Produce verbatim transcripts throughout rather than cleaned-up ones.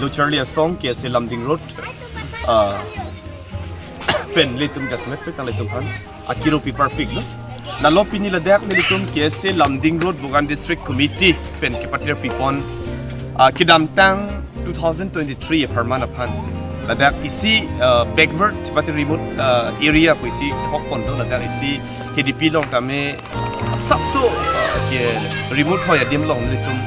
Charli asong K S A Lumding Road, ah, pen nelitum jasemet pek nanglitum aphan akiru piparpiklo. Lalo pini ladak nelitum K S A Lumding Road Bokan District Committee pen kepatir pipon, ah, kedamtang two thousand twenty-three apharman aphan ladak isi, ah, backward, bati remote, ah, area pu isi hokpon do, ladak isi K D P along tame asapso, ah, ke remote hoi adim along nelitum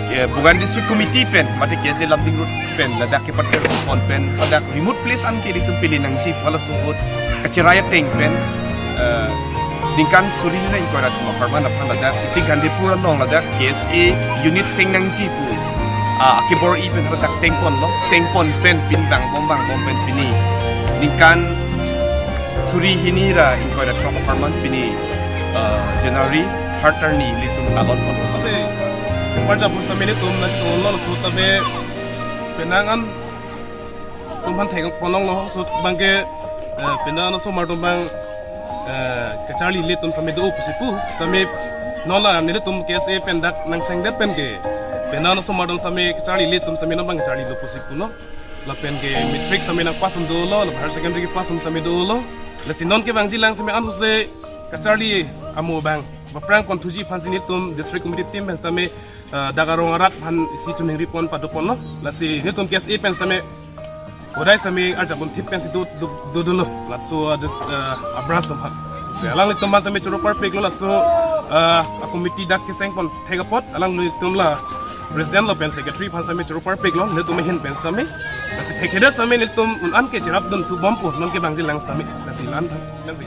ke Bokan District Committee pen mate K S A Lumding Road pen ladak kepatir pon pen ladak remote place an ke nelitum pili nangji pu halaso ahut kacherai ateng pen, ah, ningkan suri hini ra ingkoi ra thom apharman aphan ladak isi Gandhipur along ladak K S A unit seng nangji pu, ah, akebor-i pen ladak sengponlo, sengpon pen pini vangbom vangbom pen pini ningkan suri hini ra ingkoi ra throk apharman pini, ah, January third arni nelitum lalon ponlo. Ate, parja pus tame nelitum nangtonglo laso tame penang an atum aphan thek ponlonglo laso abangke, eh, penang an osomar atum abang, eh, kacharli ilitum tame do pusi pu tame non la nelitum K S A pen dak nangsengdet pen ke penang an osomar atum tame kacharli ilitum tame non abang kacharli do pusi pulo. Lapen ke matric tame nangpass atum dolo, la higher secondary kepass atum tame dolo. Lasi non kevangji lang tame an hose kacharli amo abang baphrang ponthuji aphansi nelitum district committee team pen tame, eh, dak arong arat aphan isi chuningri pon padoponlo. Lasi nelitum K S A pen tame hodai tame arjapon thip pensi do do do dolo. Laso, ah, dis, eh, abras atum aphan. Si alanglitum aphan tame choro parpiklo laso, eh, a committee dak keseng pon thek apot alanglitum la president lapen secretary aphan tame choro parpiklo nelitum ahin pen tame. Lasi thekthedet tame nelitum un an ke cherapdun thu bompo non kevangji lang tame. Lasi lan tame.